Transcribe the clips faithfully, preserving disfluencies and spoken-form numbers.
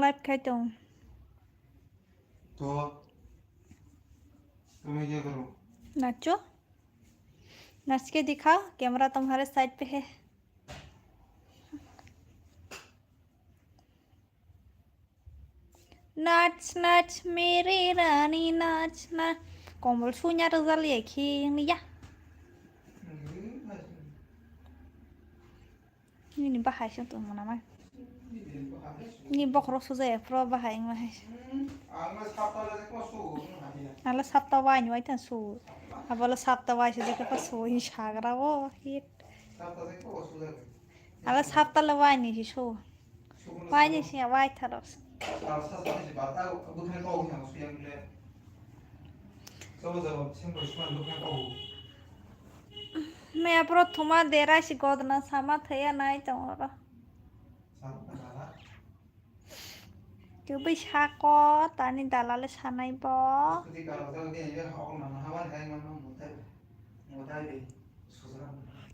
Live khai tong. तो तुम ये करो। नाचो। नाच के दिखाओ, camera तुम्हारे side पे है। नाच नाच मेरी रानी नाच नाच। Kombol sunya rwjak liya khe wngya. Nini bahai se tongmana mai. Ni bokhorok sujaya phuru bahai wngma hai se. Ala sapta wai ni wai tang su. Abole sapta wai se jekhe pa su hi sagra o hit. Ala sapta le wai ni si su. Wai ni si wai tharos. Maya prothoma dera si godna sama thaya nai tongora. Tubui sako tani dalale sanai bo.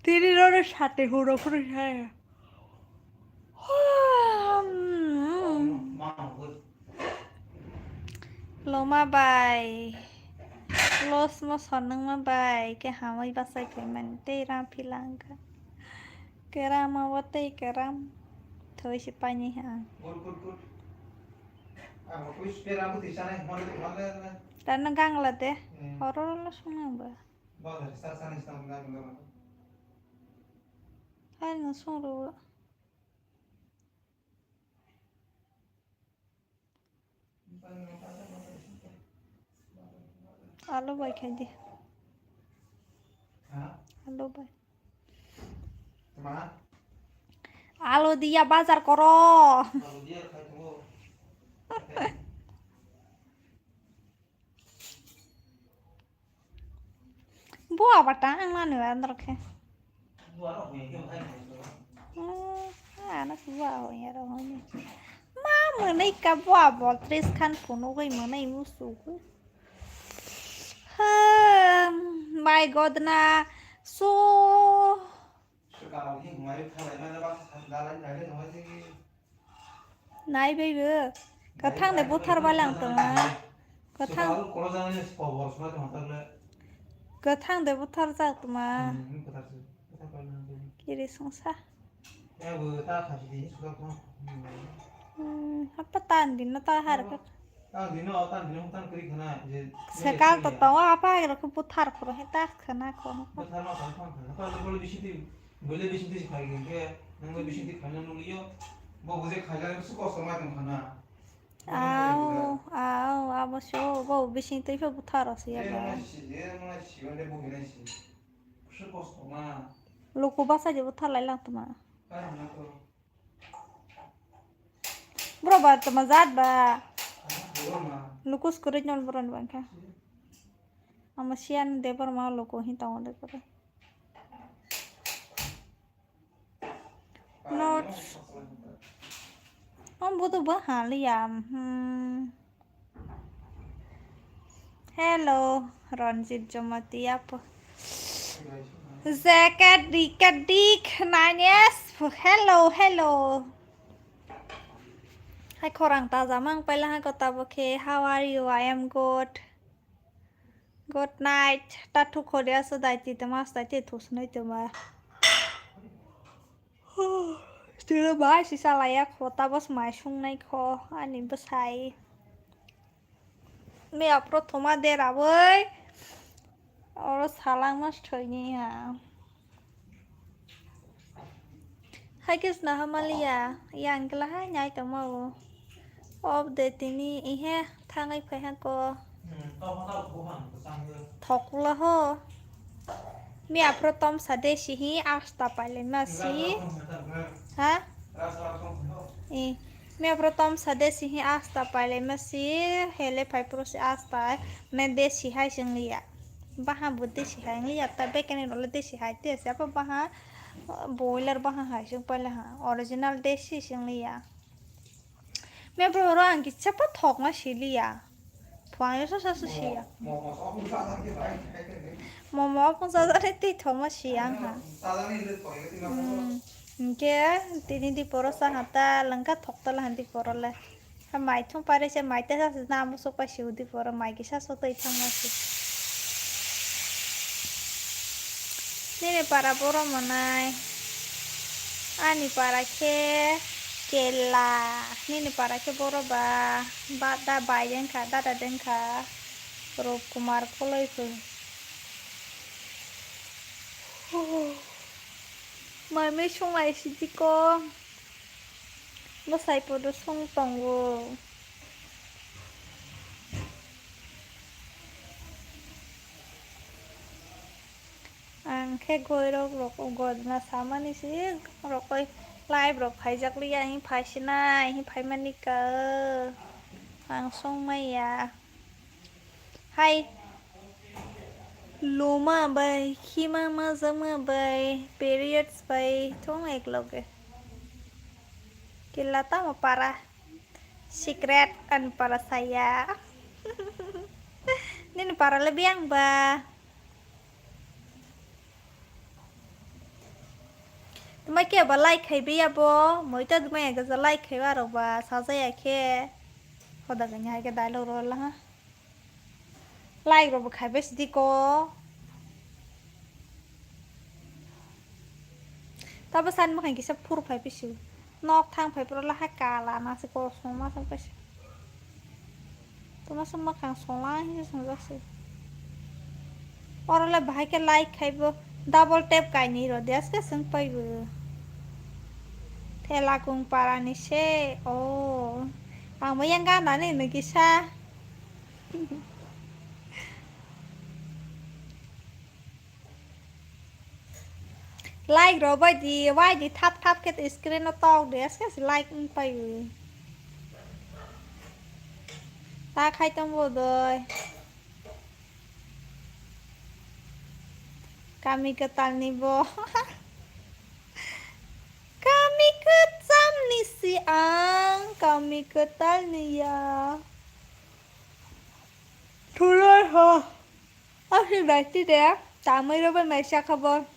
Tini roro sate huro phuru saya. Loma bai. Los mo sonung ma bai ke hamai basai phaimani tei ram philangkha. Keram abo tei keram thoi se paini ha. Tano gangla de. Hororo lo sung nang ba. Hai no sung ro. Alo bai khai di. Alo bai. Alo diya bazar koro. Bua bata ang manu andro khe. Ano bua ho yaro honi. Ma mwnai ka bua bol tres khan phunugwi mwnai musugwi. Hmm, my God na so. Nai bai bo. Kwthang de buthar balang tongma. Kwthang. Kwthang de buthar jak tongma. Kiri songsa. Hmm, apa tan din na ta har ka. Sekal to tongo apa hai rok buthar phuru he ta khana ko. Buthar ma tong tong khana. Bole bising twi khai khe, nang bai bising twi khaina nukliyo. Bo bujai khailai su kosto ma tong khana. Au, au, abo so, bo bising twi phe buthar ase ya ba. Luku basa je buthar lai lang tuma. Bro ba tuma jat ba. Luku skuri nol bro ni bangkha. Ama sian de bro ma luku hin tong de bro. Not. Om budu ba haliya. Hmm. Hello, Ranjit Jamatia po. Zeka dika dik nanyes. Hello, hello. Hai khorang taja mang paila ha kota bokhe. How are you? I am good. Good night. Ta thuk khode aso dai ti tama astai te thusnoi tama. Tira bai si salaya kho ta bos mai sungnai kho ani bwsai. Me apro thoma dera bai. Oro salang mas thoini ha. Hai kis na hamaliya, yang kela hai nyai tongma o. Ob de tini ihe thangai phai ha ko. Thokla ho. Mi aphro tom sa de si hi asta paile ma si. Ha? I. Mi aphro tom sa de si hi asta paile ma si. Hele phai pro si asta. Me de si hai sing liya. Baha bo de si hai liya. Ta bekene role de si hai te se apa baha. Boiler baha hai sing paile ha. Original de si sing liya. Me bro oro ang kisa pa thok ma siliya. Phwrang yo sa sa sa siya. Momo apung sa sa ni twi thok ma siya ang ha. Hmm. Hingke tini di poro sa ha ta langka thok ta la han di poro le. Mai thum pare se mai tesa se na musuk pai se udi poro mai kisa so twi thangma se. Nini para boro manai. Ani para khe kela. Nini para khe boro ba. Ba da bai dengkha, dada dengkha. Rup Kumar Koloiphur. Mai mui sunglai sidi ko. Bwsai podo song tongo. Ang khe goirok rok gojna samani si rokoi live rok phaijak liya, hini phaisinai, hini phaimani ka ang song maya. Hai. Loma bai, khima majama bai, periods bai, thung ek loge. Kila tamo para. Secret an para saya. Nini para le biang ba. Tuma ke ba like khai biya bo, moi ta duma ya gaja like khai ba rok ba sajaya khe. Hoda ganya hai ke dialogue rol ha. Like rok bo khai bai sidi ko. Tabo sani bwkhani kisa phuru phai pisu. Nok thang phai pura laha kala na se kosong ma sang paisa. Tuma song makhang songla hinwi songjak se. Oro le bahai khe like khai bo double tap kainwi rw de aske seng pai bo. Thela kung para ni se o. Ang bo yang gana ni nw kisa. Like rw bai di, wai di thap thap khe screen o tok di, aske se like wng pai wi. Ta khai tong bo doi. Kami kwtal ni bo. Kami kwcham ni si ang, kami kwtal ni ya. Thulai ha. Aswk naising de, tamwi rw bai mai sa kha bo.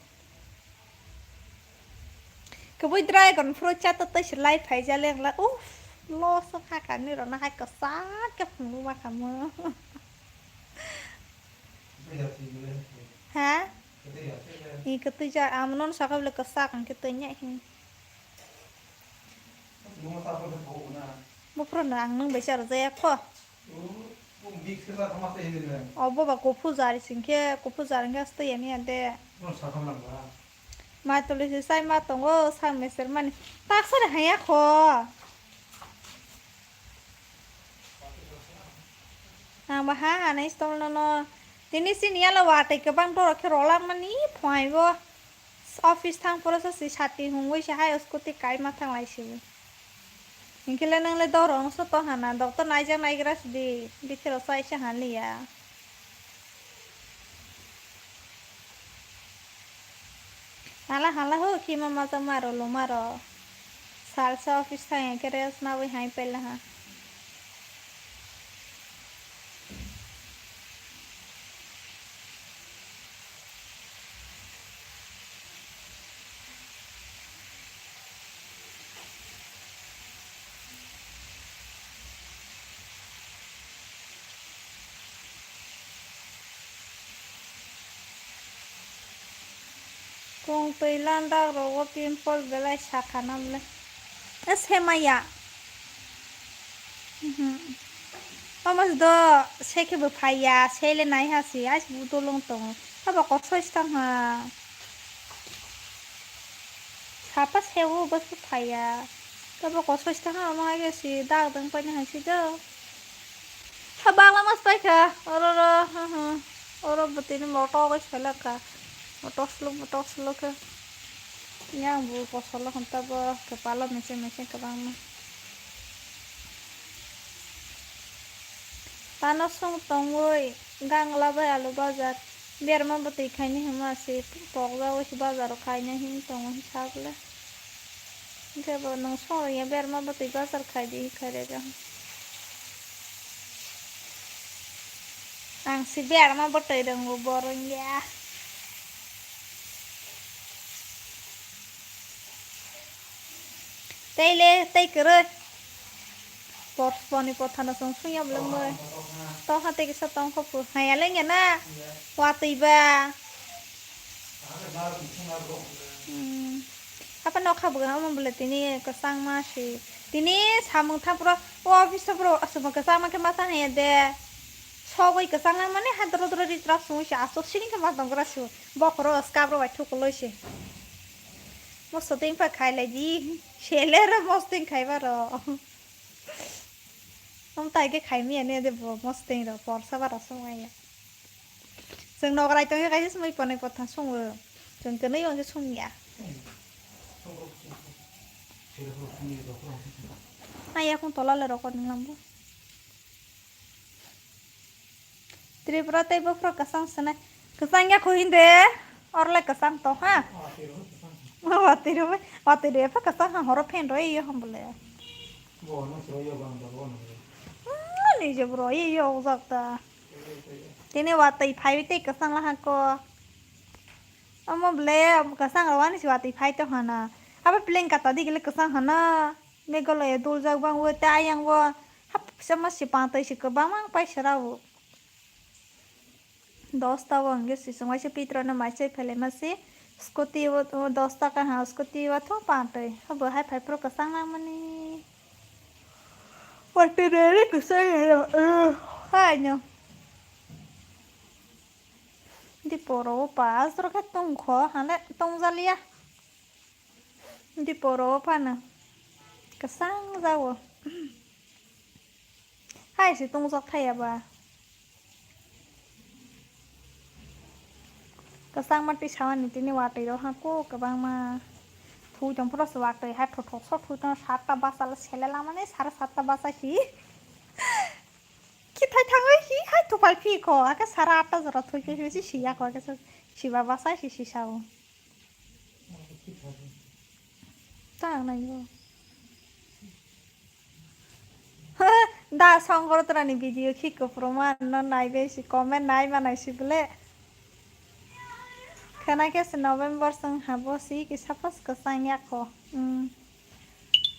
Kwbui dragon fruit cha to twi se lai phai ja leng la. Uff, lo swk ha kani rw na hai kwchak khe phunuk ma kha mo. Ha? Ni kwtwi ja, amo no sakha bole kwchak ang khe twi nya hi. Buphuru no ang nwng bai cha rw jaya kho. Obo ba kuphur jari sing khe, kuphur jari hwnkhe astwi ya miya de. Mai tuli se sai ma tongo, sak meser mani. Taksari haya kho. Ang ba ha hanai stol no no. Tini sini yala watwi kwbang borok khe rolak mani phai bo. Office thang phuru se si sati hungwi se hai scooty kai ma thang lai si. Hinkhe le nwng le doro wngso tong hana, doctor naijak naigra sidi, bithiro chai se haliya. Hala hala ho khima majak maro lomaro. Salsa office thang ya khe rest nawi hai pela ha. Kung twi landak rogo pimple belai sakha na bwle. E semaya. Mhm. Omo do sekhe bo phaiya, sele nai ha si, ais bu dolong tongo. Abo kosoi stang ha. Sapa sewo bwswk phaiya. Abo kosoi stang ha, omo hai si dak dang paina hai si do. Ha, bangla mas pai kha. Oro ro, ha, ha. Oro bwtwi ni motok oi selak kha. Motok sluk, motok sluk khe. Yang bu kosolo hwn tabo kwpalo mecheng mecheng kwbangma. Tano song tongwi gangla bai alu bajar. Berma bwtwi khaini hwnma se pokjagwi se bazaro khaina hin tongo hin sabole. Hinkhe bo nwng song rwya berma bwtwi bazar khai di, khai rwja. Ang si berma bwtwi rwngo, bo rwngya. Tei le, tei kwrwi. Boni pothano chwng sungya bwlwng bai. Tokha tei kisa tongkha phu. Haya lengya na? Watwi ba. Hmm. Apa nokha bwkha omo bwle tini kwchangma si. Tini samung thaphro o office thaphro aswkma kwchangma khe ma tang haya de. Sogwi kwchang nang mani ha doro doro ri tra sungwi si aswk sini khe ma tong gra si. Bokhoro skabro bai thukuloi si. Moso tei phai khai lai di. Sele ro mosting khai baro. Om tai khe khai miya ne de bo mosting ro porsa bara sung ya. Chwng nokrai tong khe kaisa sumui ponai potha sungo. Chwng kwnwi wng khe sung ya. Ai yakung tola le rokor nang bo. Tripura tei buphuru kwchang swnai. Kwchang ya kho hinde. Orle kwchang to ha. Watwi rw, watwi rw epha kwchang ha horo fan rw iyo hom bole. Ani je bro iyo ujak ta. Tini watwi phai tei kwchang la ha ko. Omo bole kwchang rw ani si watwi phai to hana. Abo plane kata di gele kwchang hana. Meghalaya duljak bang o tei ayang o hap kisa ma si pang tei si kwbangma ang pai sara o. Dos ta o hwnkhe sisung waisa pitro no mai chai phailai ma si scooty o, o dos ta ka ha scooty o thung pang tei abo hai phai phuru kwchang nang mani. Watwi rere kwchang ya hai no. Di poro o pas rok khe tong kho hale tong jaliya. Di poro o phano kwchang jago. Hai se tongjak thaya ba. Kwchangma twi sawani tini watwi rok ha ko kwbangma. Thui tong phuru se watwi ha thothoksok thui tong satta basa le sele lamani sare satta basa si. Kithai thangwi hi hai thupai phi kho, ake sara atta jora thoi khe si siya kho, ake siba basa si si sao. Ta nai bo. Da songkoro trani video khi kopro ma no nai be si comment nai ma nai si bole. Khana khe se November song habo si ki sapos kwchang ya kho. Hmm.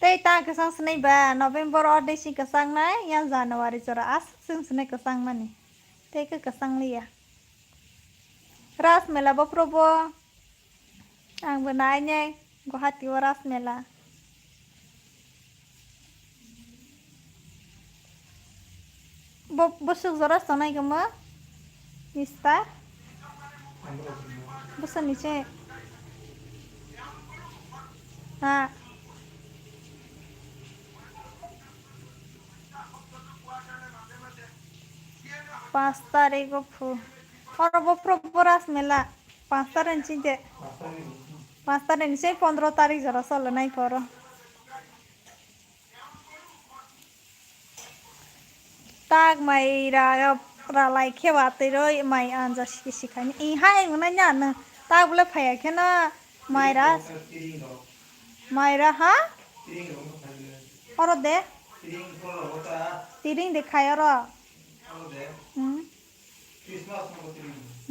Tei ta kwchang swnai ba November o de si kwchang nai ya January jora aswk chwng swnai kwchang mani. Tei khe kwchang liya. Ras mela bo probo. Ang bo nai nai Guwahati o ras mela. Bo, bwswk jora tongnai khe mo? Mister? Bwswk ni se? Ha? Panch tarik o phu. Oro bo phuru bo ras mela. Panch tarik ni sini de. Panch tarik ni sini pondro tarik jora solo nai phoro. Tak mai ra, ra lai khe watwi roi mai anja siki sikhani. I hai wngna nya no. Tak bole phaiya khe no mai ra. Mai ra ha? Oro de. Tiring de khai oro. Hmm.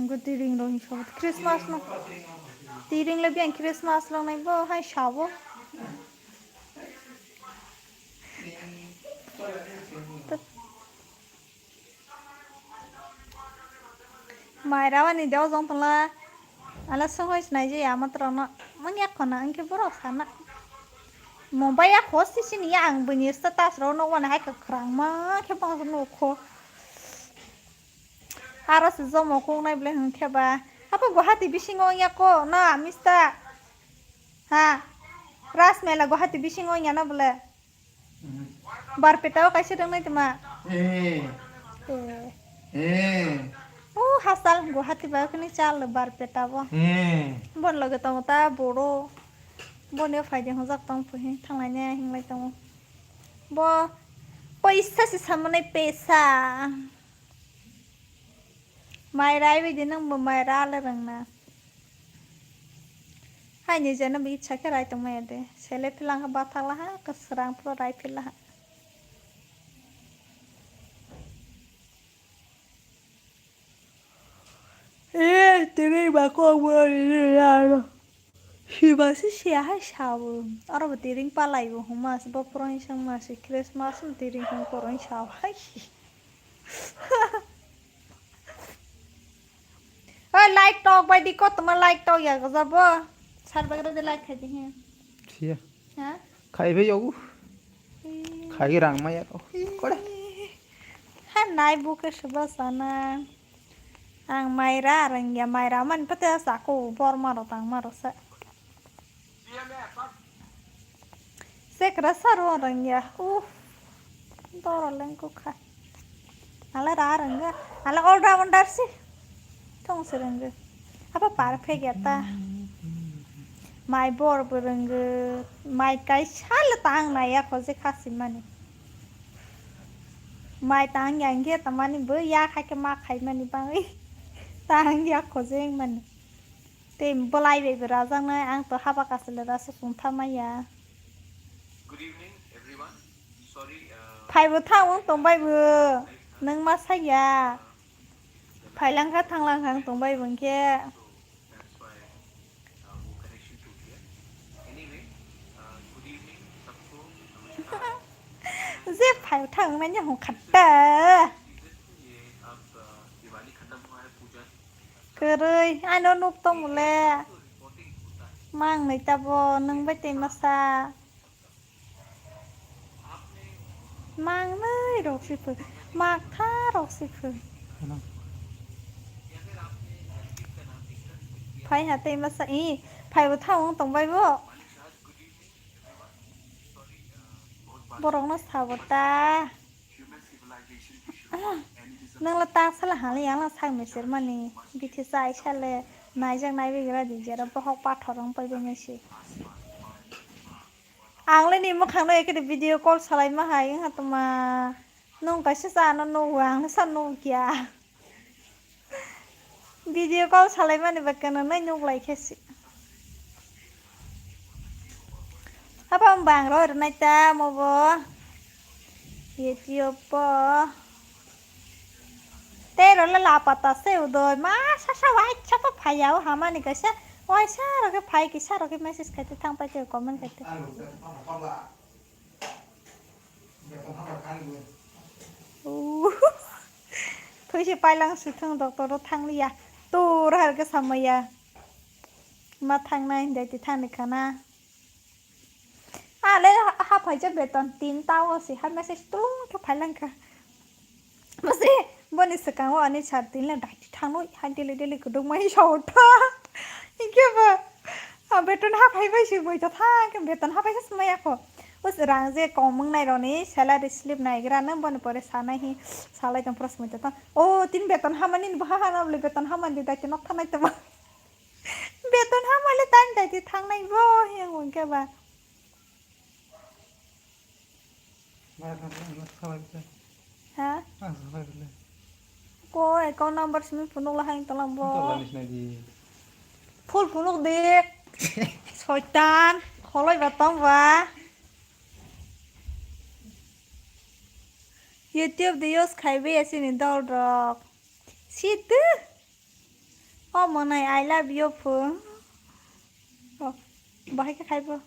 Ngo tiring rok hinwi sobo. Christmas no. Tiring le biyang Christmas rok nai bo hai sabo. Mai rawani de ojong tongla. Ala songoi sinai je ya matro no. Mangya khona angke borok sana. Mobile ya khosti sini ya ang bini status rok no wana hai kwkhwrang ma khe bang no kho. Aro se jomo kok nai bole hwn khe ba. Apo Guwahati bisingo wngya ko na mista. Ha. Ras mela Guwahati bisingo wngya na bole. Barpeta o kaisa dong nai tma. Eh. Eh. Eh. O hasal Guwahati ba kini chal Barpeta bo. Eh. Bon loge tongo ta boro. Boni o phaidi hwnjak tong phi thanglai ne hinglai tongo. Bo paisa se samanai pesa. Mai rai bidi nang bo mai ra le rang na. Hai ni jana bi ichha khe rai tong maya de. Sele philang ha bathak la ha, kwswrang phuru rai phil la ha. Eh, tini ba kok bo ri ri ya no. Thwi ba se siya hai sao. Oro bo tiring palai bo huma se bo poroi song ma se Christmas no tiring hung poroi sao hai. Oi, like tok bai di ko tuma like tok ya gaja bo. Sar bagre de like khai di he. Siya. Ha? Khai bai yogu. Khai rang ma ya ko. Kore. Ha nai bu ke suba sana. Ang maira rengya, maira man pate sako bor maro tang maro sa. Sekra saro rengya. Uff. Doro lengku kha. Ala ra rengga. Ala all rounder si. Tong se rengga. Apa perfect ya ta. Mai bor bo rengga. Mai kai sal tang na ya khoje khasi mani. Mai tang yang ge tamani bo ya khai ke ma khai mani bangwi. Tang ya khojeng mani. Tei bolai bai bo rajaknai ang to haba kasile rasa sung tha maya. Phai bo thang wng tong bai bo. Nang ma saya. Phai lang kha thang lang kha wng tong bai bo hwnkhe. Je phai thang manya hung khatta. Kwrwi, ano nuk tong le. Mang nai tabo, nung bai tei masa. Mang nai rok si phu, mak tha rok si phu. Phai ha tei masa, i, phai bo thang wng tong bai bo. Borokno sabo ta. Nangla ta sala hali yang sak mesir mani bithi chai sale naijak nai bigra di jera bohok pathor wng pai bai si. Ang le ni mwkhang no ekhe video call salai ma hai wngha toma. Nung kaisa cha no nugo ang sa nugo kya. Video call salai mani ba kwna nai nuk lai khe si. Apa bang roi rwnai ta mo bo. YouTube po. Te ro la la pata se udoi ma sa sa wai cha pa phai ya o hamani kaisa. Wai sa ro ke phai ki sa ro ke message khai te thang pai te comment khai te. Thwi se pailang si thung doctor o thang liya. Tur har ke samaya. Ma thang nai dai ti thang ni khana. Ale ha phaijak beton tin ta o si ha message tung khe phailang kha. Mase boni swkango ani sir tin le dai ti thang noi ha daily daily kuduk mai sa o tha. Hingke ba. Ah, beton haphai bai se moi to thang khe beton haphai khe maya kho. Us rang je kom wng nai roni salary slip nai gra nang boni pore sanai hi salai tong pros moi to thang. O tin beton hamani bo ha ha na bole beton hamani dai te nok thanai tongma. Beton hamale tan dai te thang nai bo hi ang wng khe ba. Ha? Ko account number simi phunuk lahai tolang bo. Full phunuk de. Soitan, kholoi ba tong ba. YouTube de use khai be asini dol rok. Situ. O monai, I love you phu. O, bahai khe khaibo.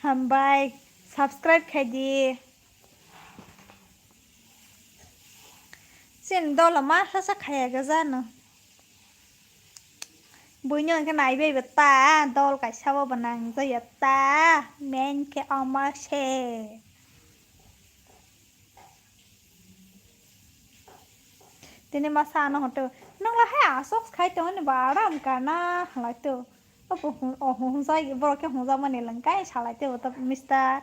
Hambai, subscribe khai di. Sin dola ma sasa khaya ga jano. Buino hwnkhe naibai bo ta, dol kaisa bo bo nangjaya ta, main khe omo se. Tini masa ano hoto, nangla hai asok khai tong ni ba aram kana halai to. Opo hon, o hon jai, borok khe hon jak mani lang kai salai to, to mister.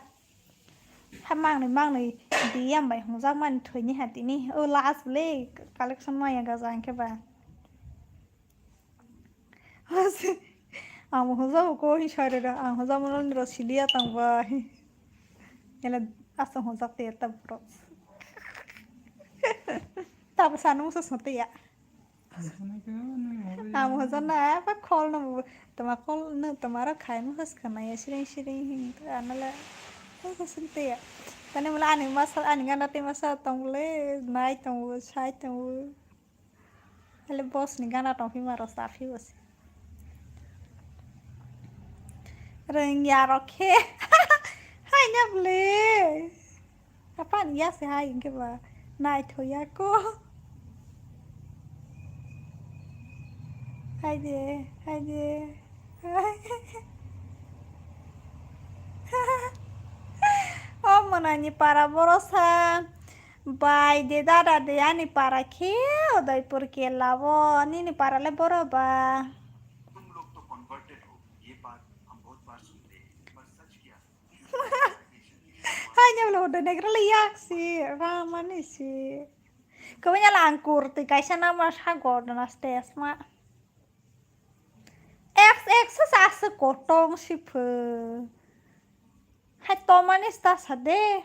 Ha mangnwi mangnwi D M bai hwnjakmani thwini ha tini. O last le collection maya gaja hwnkhe ba. Ang hwnjak ko hin sari da ang hwnjak mano niro siliya tang ba. Ele asa hwnjak te ta bro. Ta ba sanu musa sote ya. Ang hojana pa call no tama call no tama ro khai mo has khana ya siring siring hin to anala ko sinte ya. Tane mula ani masa ani gana te masa tong le nai tong sai tong. Hale boss ni gana tongphima rw saphi bo se. Rwngya rok khe. Haina bwle. Apan ya se hai hinkhe ba naithoya ko. Haide, haide. O mwnani para borosa. Bai de dada de ani para khe Udaipur kela bo. Nini para le boro ba. तुम लोग तो कन्वर्टेड हो, ये बात हम बहुत बार सुनते हैं, पर सच क्या? Hai nyamlo hoda negra le yak si, ramani si. Kawai nyala ang kurti kaisa nama sa gordona stage ma. X X sa sa kotong si pho. Hai tomani sta sa de.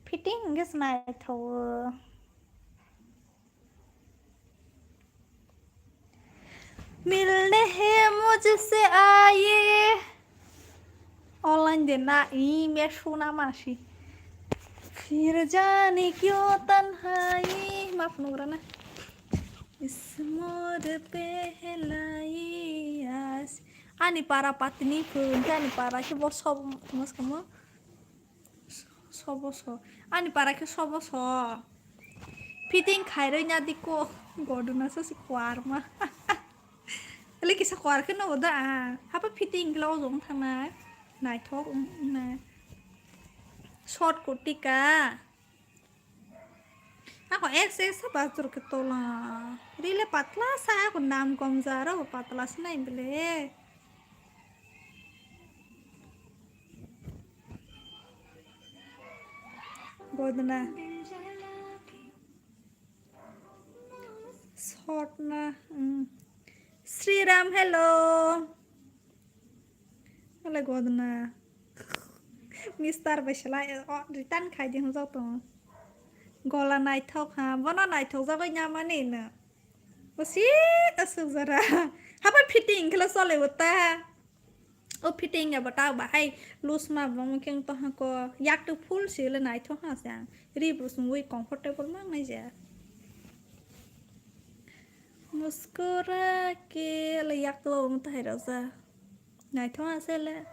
Fitting is naitho. मिलने है मुझसे आइए। Online de na i me suna masi. फिर जाने क्यों तन्हाई. Maaf nungra na. इस मोड़ पे है लाई आस. Ani para patini phun, ani para khe bo sob mas kamo. Sobo so. Ani para khe sobo so. Fitting khairoi nya di ko. Godona so si kwar ma. Ele kisa kwar khe no da. Hapa fitting lo jong thang na. Naithok na. Short kurti ka. Ako X X sa bathur ke tola. Rile patla sa ako nam kom jaro patla sa nai bele. Godna. Sotna. Mm. Sriram, hello. Wala godna. Mister bai selai, o, return khai di hwnjak tongo. Gola naithok ha, bono naithok jagoi nyamani no. Osi asuk jara. Haba fitting khela chole uta. O fitting ya bata bahai loose ma bo mungkin to ha ko yak to full sile naithok ha sa. Ri bo sungui comfortable ma nai ja. Muskura ke le yak to bo mungta hai rok ja. Naithok ase le.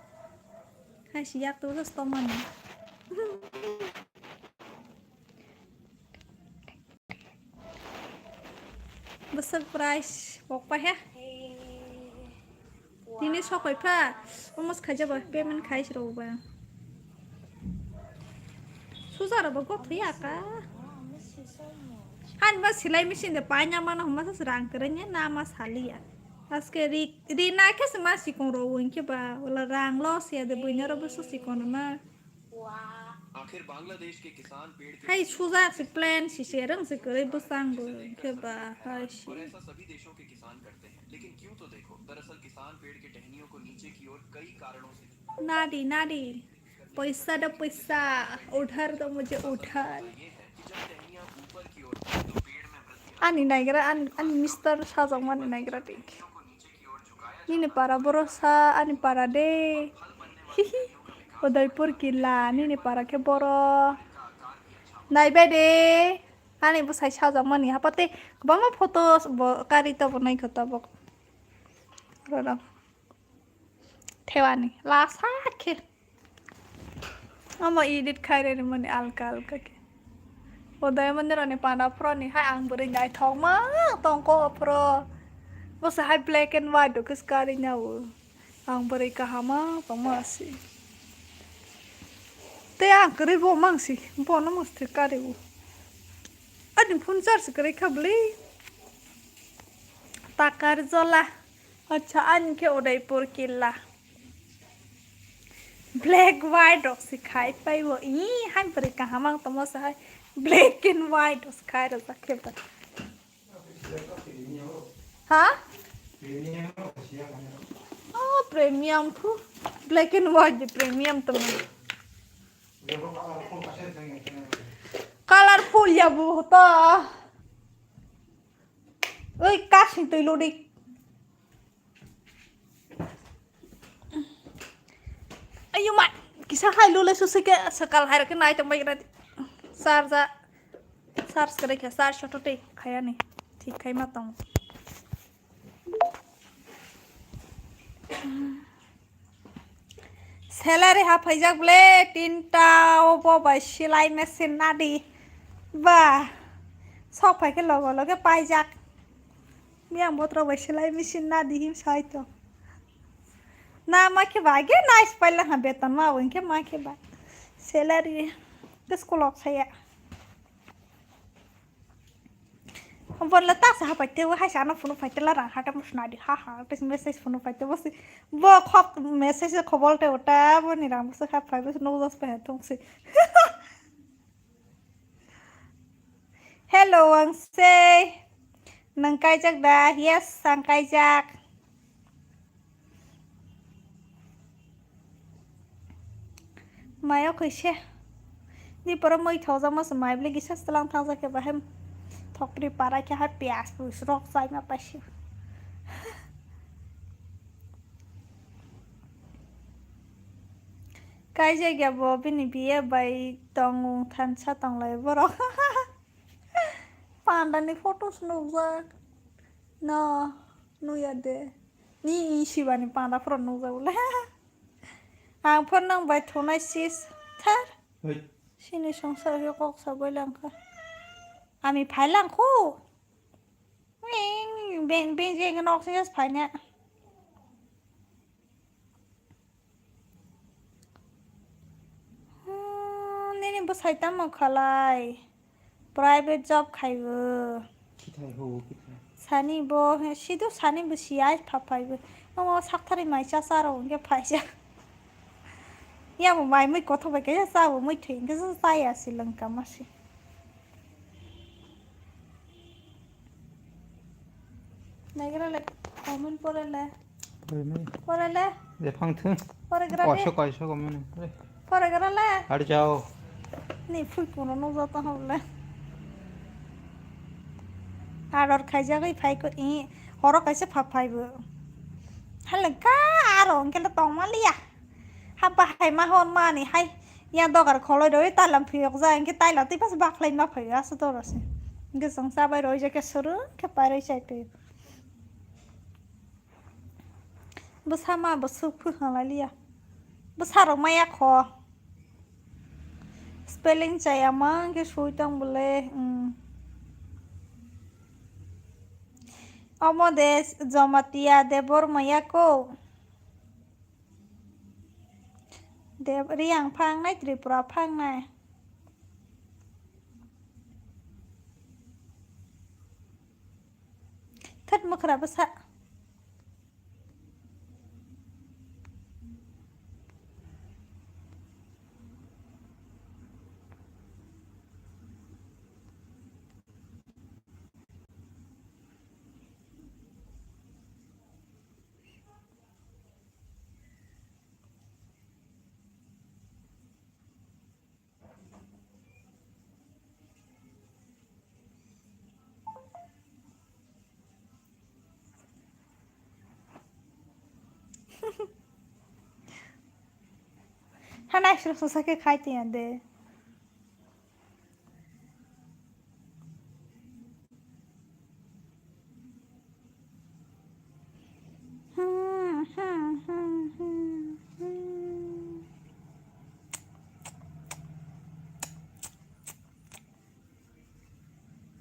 Hai si yak tu jas tongmani. Bwswk price pokpai he. Tini sokoi pha. Almost khaijaba payment khai siro ba. Suja rok bo gotho ya ka. Hani ba silai machine de paina mano homa sa rang terenya na ma saliya. Aske ri, ri na khe se ma sikon ro win khe ba, wala rang lo se de buina ro bo so sikon ma. आखिर बांग्लादेश के किसान पेड़ के Hai suja se plan si se rang se kore bo sang bo khe ba hai si. और ऐसा सभी देशों के किसान करते हैं, लेकिन क्यों तो देखो, दरअसल किसान पेड़ के टहनियों को नीचे की ओर कई कारणों से Nadi, nadi. Paisa do paisa. Udhar do mujhe udhar. Ani naigra, ani, ani mister sajak mani naigra tik. Nini para boro sa, ani para de. Hihi. Udaipur kila, nini para khe boro. Naibe de. Ani bwsai sajak mani. Hapate kwbangma photo bo kari to bo naikha tabok. Roro. Thewani lasa khe. Omo edit khai rwmani alka alka khe. O Diamond rani pana phuroni hai ang bwrwi naithokma tongkho phuro. Bwsa hai black and white rok khe swkari nyawo. Ang bwrwi kahama tongma si. Tei ang kwrwi bo mang si. Bono mosthwi kari o. Ani phone charge kwrwi kha bwlwi. Takar jola. Acha, ani khe Udaipur killa. Black white rok se khai pai bo. Ih, hai bwrwi kaham ang tongma se hai. Black and white rok se khai rwjak khe ba. Ha? Oh, premium phu. Black and white de premium tongma. Colorful ya bo to. Oi, kasing twi ludi. Ayuma, kisa hai lule suse ke sakal hai ke nai tong bai rati. Sarja, sars kare ke sar shoto te khaya ni. Thik khai ma tong. Salary ha phaijak ble, tinta o bo bai silai machine nadi. Ba, sok phai khe logo loge paijak. Biyang botrok bai silai machine nadi him sai to. Na ma khe ba ge nice paila ha beton ma wng khe ma khe ba. Salary ke school ok saya. Bonle ta sa hapai te hai sa ano phone phai te la rang hata musna di ha ha te message phone phai te bosi bo khop message khobol te ota bo ni rang bosi ha phai bosi no dos pe thung si. Hello ang sei nang kaijak da? Yes ang kaijak. Mayo khaise. Ni poro moi thojak ma se mai bile gisa selang thang jake bahai thokri para khe ha piyas pus rok chai ma paisi. Kaijak ya bo bini biye bai tongo thansa tonglai borok. Panda ni photos nukjak. No, nuya de. Ni sibani panda phoro nukjak bole. Ang phone nang bai thunai sis. Thar. Hoi. Sini songsar yo kok sa bai langkha. Ami phai langkho. Beng, beng, beng, jeng nok sing jas phai ne. Hmm, nini bwsai tamo khalai? Private job khaibo. Kithai ho, kithai. Sani bo, he, sidu sani bo siyai phaphai bo. Omo sakthari mai cha charo hwnkhe phaisa. Yamo mai mui kothok bai kaisa chabo mui thwi hwnkhe cha chaya si lwngka masi. Naigra le, comment pore le. Pore mani. Pore le. Jephang thung. Pore gra de. Koiso, koiso comment. Pore gra le. Ar jao. Ni phui kuno no joto hole. Order khaijagwi phai ko i horo kaisa pha phai bo. Hale ka aro hwnkhe le tongma liya. Ha bahai ma hon mani hai. Ya dogar kholoi roi talam phiyok ja hwnkhe taila tei pas baklai ma phai asu dorose. Hwnkhe chwng chabai roi je khe suru khe pairoi chai phai. Bwsa ma bwswk phwrwng lai liya. Bwsa rok maya kho. Spelling chaya ma hwnkhe sui tong bole. Hmm. Omo de Jamatia Debor maya ko. Deb-, Riyang phangnai, Tripura phangnai. Thwt mwkhra bwsa. Hana extra sosa ke khai tiya de.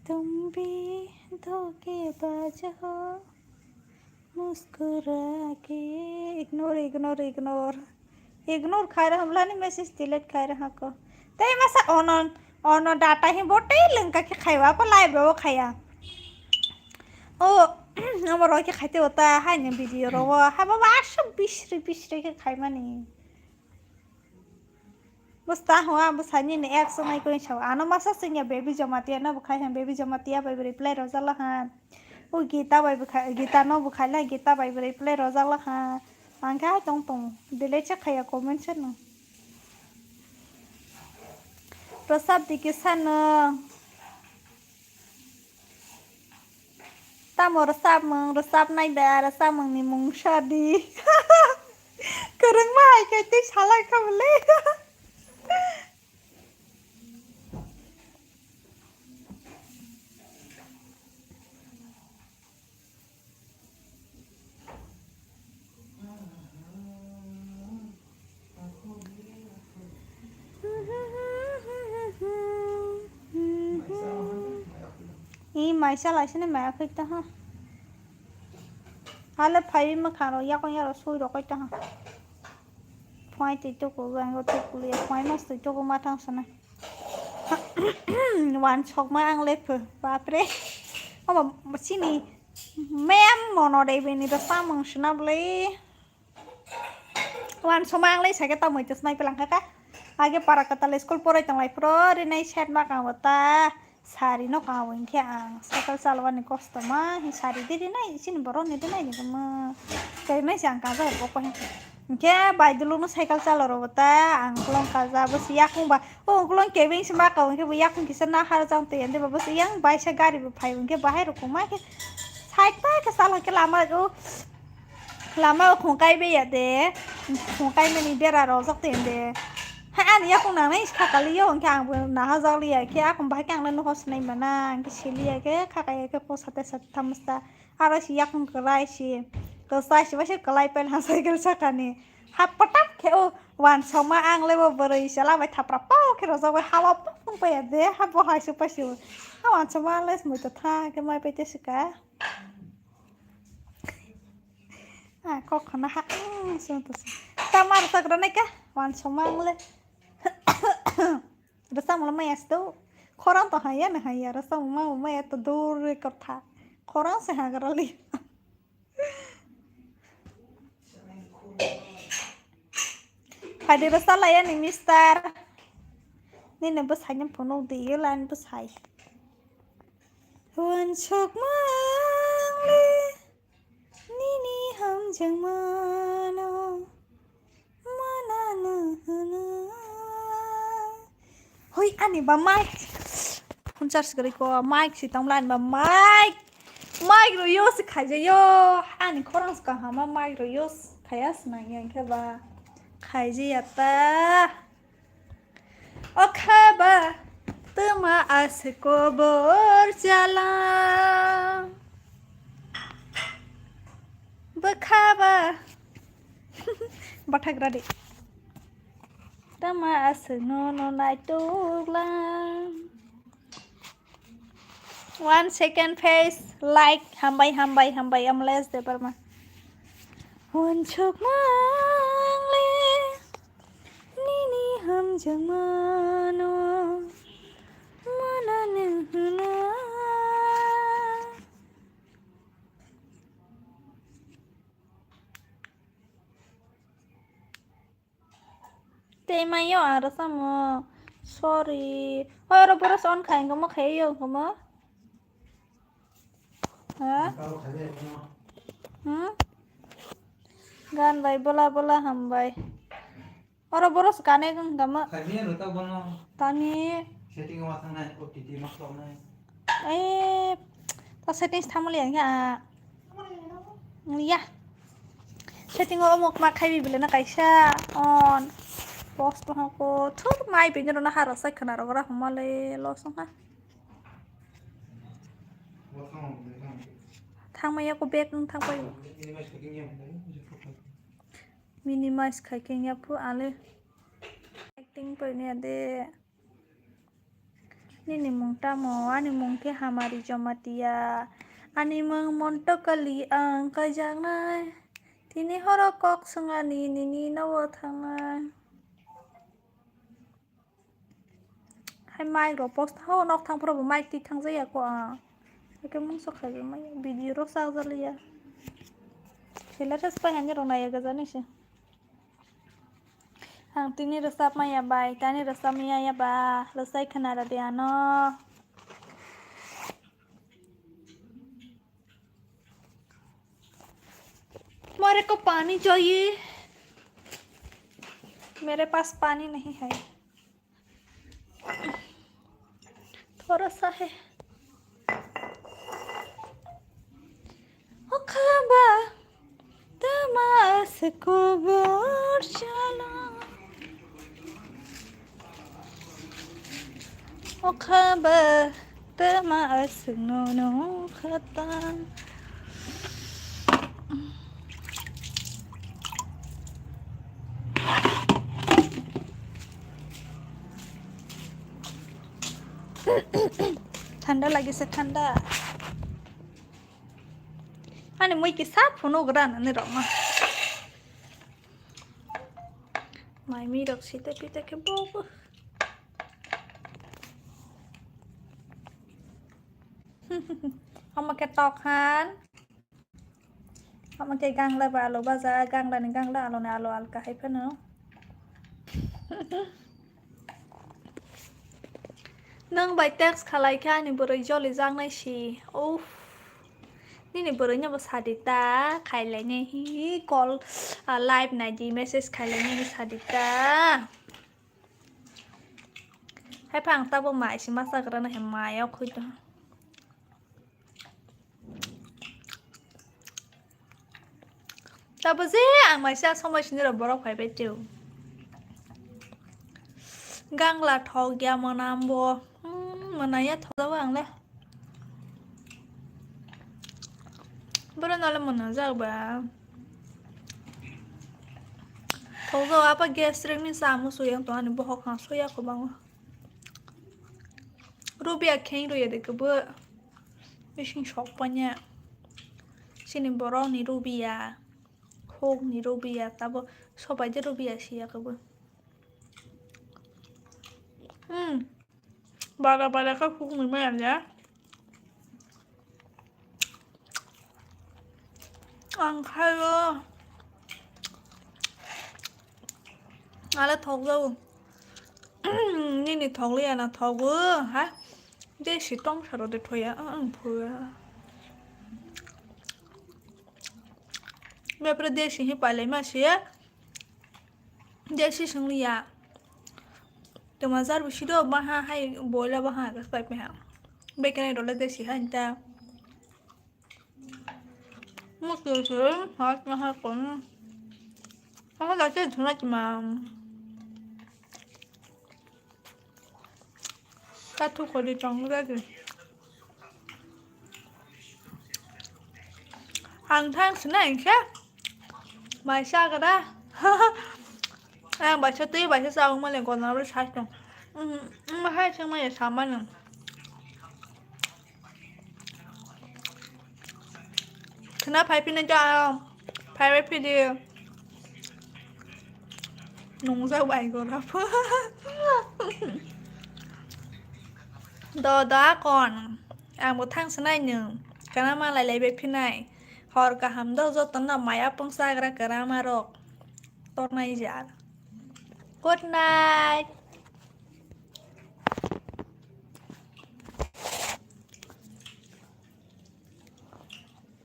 तुम भी धोखेबाज हो, मुस्कुरा के। Ignore, ignore, ignore. Ignore khai rw hamlani message delete khai rw hako. Tei masa ono, ono data hi bo tei lengka khe khaiwa ko live ro khaya. O, amo ro khe khaite ota haini video ro o. Ha baba aso bisri bisri khe khaimani. Bwsta hwa bwsani ni ek sonai koi sao. Ano masa singya baby Jamatia no bwkhai han, baby Jamatia bai reply rojala han. O Gita bai bwkhai, Gita no bwkhai la, Gita bai reply rojala han. Ang khe hai tong tong. Delete se khaya comment se no. Rosap dikisa no. Tamo rwchapmung, rwchapnai da, rwchapmungni mung sadi. Kwrwngma hai khe tei salai kha bwle. Ni maisa laisini maya phai ta ha. Hale phai ma kharo yakon yaro sui rokoi ta ha. Phai ti tuku bango tuku ya phai mas ti tuku matang sana. Wan sokma ang lepho. Bapre. Omo sini mem mono de bini da samung sina bole. Wan soma ang lai sake ta moi to snai pelang kaka. Age para kata le school porai tong lai pro re nai set ma ka wata. Sari no ka wing khe ang cycle chalwani kosto ma hi sari de re nai sini borok ni de nai ni ma. Kai mai se ang kaja ko ko. Ke bai dulu no cycle chaloro wata ang kolong kaja bo si yakung ba. O kolong kebeng si ma ka wing khe bo yakung kisa na har jang te ande ba bo si yang bai sa gari bo phai wing khe bahai rok ma khe. Side ta khe sala khe lama o. Lama o khungkai be ya de. Khungkai mani bera rojak te de. Ha ani yakung nang nai kha kali yo hwnkhe ang bo naha jak liya khe akung bahai khe ang nai nukhor sinai mana hwnkhe siliya khe kha kaya khe ko sate sate thamosta. Aro si yakung kwlai si. Kwchai si bai se kwlai pen ha cycle sakani. Ha patak khe o wan soma ang lebo bwrwi sala bai thapra pau khe rojak bai hawa pung pung paya de ha bo hai se pai si. Ha wan soma ang le smui to tha khe mai pai te sika. Ah, kok khana ha, mm, sung to sung. Tamar tak rana ka, wan soma ang le. Rasa mula maya sto. Khorang to haya na haya, rasa mama maya to dur re kotha. Khorang se ha garali. Hadi rasa laya ni mister. Ni ne bwsai ni phone di yo lan bwsai. Wan sokma ang le. Nini hamjwngmano manano hwna. Hoi, ani ba mic. Phone charge kwrwi ko, mic si tongla ani ba mic. Mic rw use khaijayo. Ani khorang se kahama mic rw use khaya se nangya hwnkhe ba. Khaijaia ta. O kha ba, twma aswk kobor chala. Bwkha ba, bwthak radi. Twma aswk nono naitukla. One second face, like, hambai, hambai, hambai, Amles Debbarma. Wansukma ang le, nini hamjakmano, manani hwna. Tei mayo aro samo. Sorry. Oro boros on khai, engkamo khai yo, engkamo. Ha? Hmm? Gan bai bola bola hambai. Oro boros kane engkamo. Tani. Setting o ma thangnai, O T T ma khoknai. Eh, ta settings thamoli ya, ya. Ya. Setting o omok ma khai bibile na kaisa. On. Post hoko. Thur mai bini rona haro sai khana rok ra homa le lo song ha. Thangma ya ko back wng thang pai. Minimize khai khe ya phu ale. Acting pai ne de. Nini mung tamo? Ani mung khe Hamari Jamatia. Ani mung Montokali ang kaijaknai. Tini horo kok swngani nini nogo thangnai. Hai mic rok post ho nok thang phuru bo mic twi thang jaya ko ang. Eke mung sok khai maya video rok sak jaliya. Sila tes pai hanya rok naya gajani se. Ang tini rwchapmaya bai, tani rwchapmaya ba, rwchai khna rw di ano. मेरे को पानी चाहिए, मेरे पास पानी नहीं है। थोड़ा सा है। O kha ba, tama se kobor chala. O kha ba, tama aswk no no khata. Thanda lagi se thanda. Ani mui kisa phunuk ran ani rok ma. Mai mi rok sita pita khe bobo. Ama khe tokhan. Ama khe gangla ba alo baja, gangla ni gangla, alo ni alo alka hai phano. Nwng bai text khalai khe ani bwrwi joli jaknai si. Uff. Nini bwrwi no bo sadi ta, khailai nai hi call, ah, live nai di, message khailai nai hi sadi ta. Hai phang tabo mai si masa gra na he mai o khoi to. Tabo je ang maisa somoi sini rok borok phai bai teo. Gangla thok ya mwnam bo. Hmm, mwnaya thok jabo ang le. Boro nole mwnajak ba. Thok jabo apa gastric ni samu suyang to ani bohok ha suya ko bango. Rubia kheng rui de kebo. Bising sok panya. Sini borok ni rubia. Hok ni rubia tabo sobai de rubia siya kebo. Hmm. Bara bara ka hok ni maya ya. Ang khayo. Ala thok jabo. Nini thok liya na thogo ha. Desi tong saro de thoya ang phuya. Bepre desi hi palai ma siya. Desi sing liya. Toma jar bisi do baha hai boila baha ka pai pe ha. Bekene dole desi ha inta. Mutu suru, hot na hot kon. Ama da ke thuna ki ma. Ta thu ko di tong ga di. Ang thang sina ingkhe. Mai sa ga da. Ang bai sa tei bai sa sa ang male kon na ro sa tong. Mm, mm, hai sa mai sa ma nang. Khna phai phini ta phai phai phidi. Nungjak bai gora. Do da kon. Ang bo thang sanai nung. Kana ma lai lai bai phinai. Hor kaham do joto no maya pung sagra kara ma rok. Tornai jar. Good night.